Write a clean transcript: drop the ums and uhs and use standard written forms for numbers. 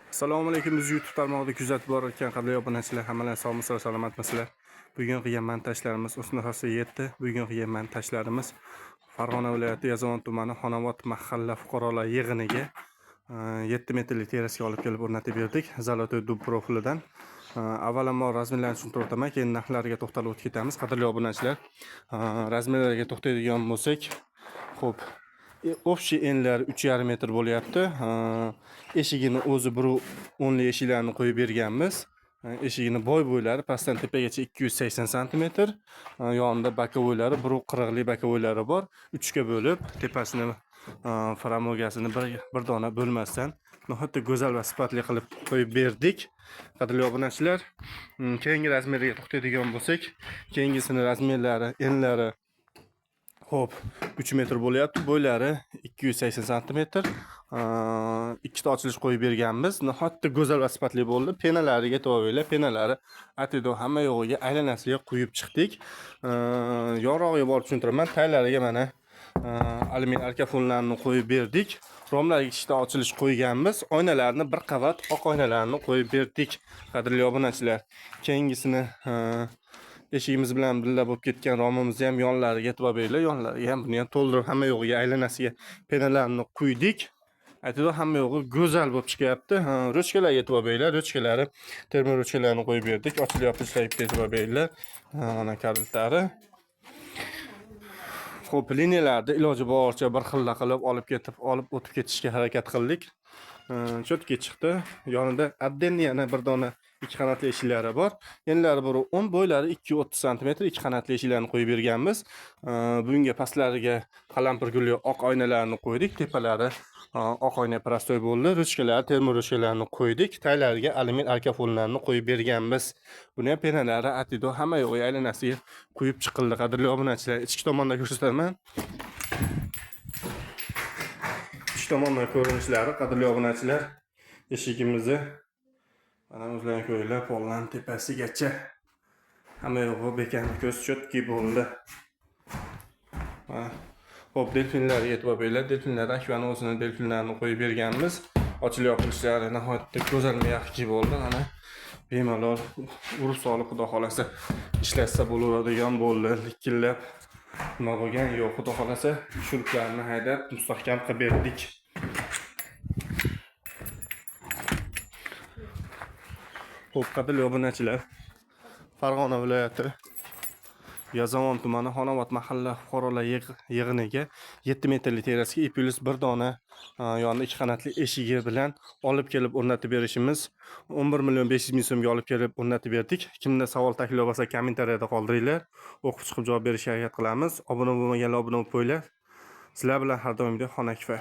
Assalomu alaykum, biz YouTube tarmog'ida kuzatib borayotgan qadrli obunachilar, hammalar sog'misizlar, salomatmisizlar? Bugun qilgan montajlarimiz o'z nihoyasiga yetdi. Bugun qilgan montajlarimiz Farg'ona viloyati Yozyovon tumani Xonobod mahalla fuqarolar yig'iniga 7 metrli terrasaga olib kelib o'rnatib berdik. Золотой дуб profilidan. Avvalambor razmerlarni tushuntirib o'taman, keyin narxlariga to'xtalib o'tib ketamiz. Qadrli obunachilar, razmerlarga to'xtaydigan bo'lsak, xo'p, общий enlari 3,5 metr bo'lyapti. Eshigini o'zi 1,10 lik eshiklarni qo'yib berganmiz. Eshigini bo'ylari pastdan tepagacha 280 santimetr. Yonida боковой lari 1,40 lik боковой lari bor. 3 ga bo'lib, tepasini framogasini bir dona bo'lmasdan nihoyatda go'zal va sifatli qilib qo'yib berdik. Qadrli obunachilar, keyingi razmerga to'xtaydigan bo'lsak, keyingisini razmerlari, enlari, xo'p, 3 metr bo'lyapti. Bo'ylari 280 santimetr. Ikkita ochilish qo'yib berganmiz. Nihoyatda go'zal va sifatli bo'ldi. Penalariga e'tibor beringlar. Penalari atido hamma yo'g'iga aylanasiga quyib chiqdik. Yorug'iga borib tushuntiraman. Taylariga mana alyumin arkafonlarni qo'yib berdik. Romlarga ikkita ochilish qo'yganmiz. Oynalarni bir qavat oq oynalarni qo'yib berdik. Qadrli obunachilar, keyingisini eshigimiz bilan birga bo'lib ketgan romimizni ham yonlariga e'tibor beringlar. Yonlariga ham buni ham to'ldirib hamma yo'g'iga aylanasiga penalarni quydik. Aytadi, hamma yo'g'i go'zal bo'lib chiqyapti. Ha, ruchkalarga e'tibor beringlar. Ruchkalari termo ruchkalarni qo'yib berdik. Ochilib yopilishlariga e'tibor beringlar. Ha, mana kalitlari. Xo'p, liniyalarni iloji boricha bir xilla qilib olib ketib, olib o'tib ketishga harakat qildik. Чётко chiqdi. Yonida отдельно yana bir dona ikki qanotli eshiklari bor. Enlari 1,10, bo'ylari 2,30 santimetr ikki qanotli eshiklarni qo'yib berganmiz. Bunga pastlariga qalampir gulli oq oynalarni qo'ydik. Tepalari oq oyna простой bo'ldi. Ruchkalar, termo ruchkalarni qo'ydik. Taylariga alyumin arkafonlarni qo'yib berganmiz. Buni ham penalari atido hamma yo'g'i aylanasiga quyib chiqildi. Qadrli obunachilar, ichki tomonda ko'rsataman. Ichki tomondan ko'rinishlari, qadrli obunachilar, eshigimizni mana o'zlaring ko'ringlar, poldan tepasigacha hamma yo'g'i bekami ko'z чёткий bo'ldi. Mana. Xo'p, delfinlarga e'tibor beringlar. Delfinlar akvani o'zini delfinlarini qo'yib berganmiz. Ochilib yopilishlari nihoyatda go'zal, мягкий bo'ldi. Mana bemalol urib solib, xudo xolasa, ishlatsa bo'laveradigan bo'ldi. Likillab nima bo'lgan yo'q, xudo xolasa, shuruplarni haydab mustahkam qilib berdik. Xo'p, qadrli obunachilar, Farg'ona viloyati Yozyovon tumani Xonobod mahalla fuqarolar yig'iniga 7 metrli terrasaga i plyus bir dona yonida ikki qanotli eshigi bilan olib kelib o'rnatib berishimiz 11 million 500 ming so'mga olib kelib o'rnatib berdik. Kimda savol, taklif bo'lsa, kommentariyada qoldiringlar. O'qib chiqib javob berishga harakat qilamiz. Obuna bo'lmaganlar obuna bo'lib qo'yinglar. Sizlar bilan har doimgidek Xonakfa.